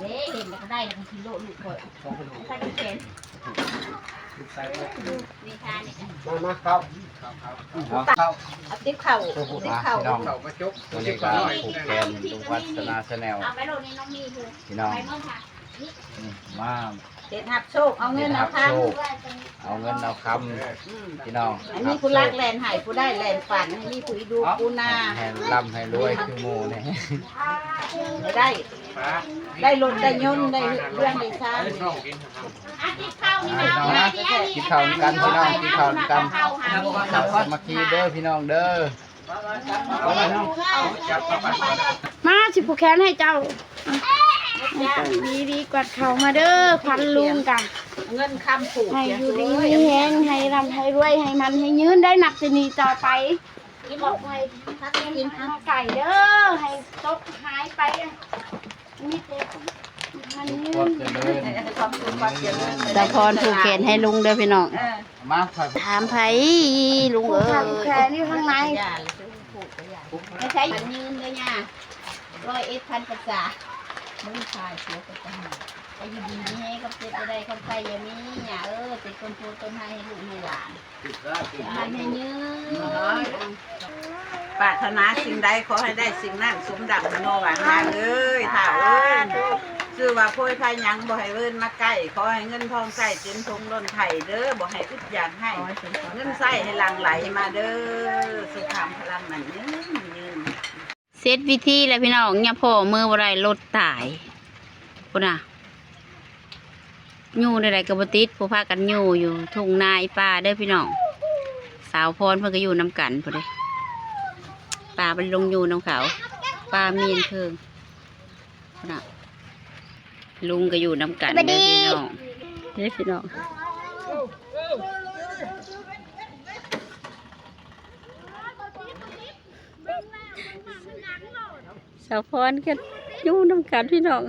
ເດ້ ເຫັນແລ້ວກໍໄດ້ ແລ້ວກໍກິນໂລດລູກຂ້ອຍ ໃສ່ແຂນ ລູກຊາຍ ນີ້ທານນີ້ ມາ ມາ ເຂົ້າ ເອົາ ເອົາ ເອົາ ເອົາ ຕິບເຂົ້າ ຕິບເຂົ້າ ພີ່ນ້ອງ ເຂົ້າມາຈົກ ມື້ນີ້ກໍຜູກແຂນລຸງວັດທະນາ Channel ເອົາໄປໂລດນີ້ ນ້ອງມີຜູ້ ພີ່ນ້ອງ ໄປເບິ່ງຄ່ະ ອືມ ມາ ເຮັດຮັບໂຊກ ເອົາເງິນເອົາຄຳ ເຮັດຮັບໂຊກ ເອົາເງິນເອົາຄຳ ອືມ ພີ່ນ້ອງ ໃຫ້ມີຜູ້ລັກແລ່ນໃຫ້ ຜູ້ໄດ້ແລ່ນປັນ ໃຫ້ມີຜູ້ອີ່ດູ ເອົ້າ ປູນາ ໃຫ້ລ່ຳໃຫ້ລວຍຄືໝູ່ນີ້ ໃຫ້ໄດ້ ໄດ້ລົດໄດ້ຍົນ ໄດ້ເຮືອນໄດ້ຊານ ກິນເຂົ້ານຳກັນ ພີ່ນ້ອງ ກິນເຂົ້ານຳກັນ ເຂົ້າສາມັກຄີເດີ ພີ່ນ້ອງເດີ. ມາ ຊິຜູກແຂນໃຫ້ເຈົ້າ ດີໆ ກວາດເຂົ້າມາເດີ ຂວັນລຸງກະ ເງິນຄຳຜູກ ໃຫ້ຢູ່ດີມີແຮງ ໃຫ້ລ່ຳໃຫ້ລວຍ ໃຫ້ໝັ້ນໃຫ້ຍືນ ໄດ້ນັບແຕ່ນີ້ຕໍ່ໄປ ກິນລູກ ໃຫ້ພັກກິນ ມາໄກ່ເດີ ໃຫ້ຕົກຫາຍໄປ ມີແຕ່ມັນຍືນ ຄວາມສຸກຄວາມຈະເລີນ ສາວພອນຜູກແຂນໃຫ້ລຸງເດີ ພີ່ນ້ອງ ເອີ ມາ ຖາມໃຜ ລຸງເອີຍ ຜູກແຂນຢູ່ທາງໃນ ຢ່າ ໄປໃຊ້ ພັນຍືນເດີຍ່າ ຮ້ອຍເອັດພັນປະສາ ບໍ່ໄດ້ຂາຍ ເສຍໄປຈັ່ງໃດ ຢູ່ດີມີແຮງ ຄວາມເຈັບຢ່າໄດ້ ຄວາມໄຂ້ຢ່າມີ ຍ່າເອີຍ ເປັນຕົ້ນໂພຕົ້ນໄຮໃຫ້ລູກໃຫ້ຫຼານ ໃຫ້ຍືນ ປາດຖະໜາສິ່ງໃດ ຂໍໃຫ້ໄດ້ສິ່ງນັ້ນ ສົມດັ່ງມະໂນຫວັງນາງເອີຍ ທ້າວເອີຍ ຊື່ວ່າໂພຍໄພຫຍັງ ບໍ່ໃຫ້ເວີນມາໃກ້ ຂໍໃຫ້ເງິນທອງໃຊ້ເຕັມຖົງລົ້ນໄຖເດີ ບໍ່ໃຫ້ອຶດຢາກໄຮ້ ເງິນໃຊ້ໃຫ້ຫຼັ່ງໄຫຼມາເດີ ສຸຂະພະລັງ ໝັ້ນຍືນ ໝັ້ນຍືນ. ເສັດພິທີແລ້ວພີ່ນ້ອງ ຍາພໍ່ເມືອບໍ່ໄດ້ ລົດຕາຍ ພຸ້ນນະ. ຍູ້ແນວໃດກໍບໍ່ຕິດ ຜູ້ພາກັນຍູ້ຢູ່ທົ່ງນາອີ່ປ່າເດີພີ່ນ້ອງ. ສາວພອນເພິ່ນກໍຢູ່ນຳກັນພຸ້ນເດ້ ປ້າໄປລົງຢູ່ນຳເຂົາ ປ້າມີນເພິ່ນ ພຸ້ນນະ ລຸງກໍຢູ່ນຳກັນເດີພີ່ນ້ອງ ເດີພີ່ນ້ອງ. ສາວພອນກໍຢູ່ນຳກັນພີ່ນ້ອງ.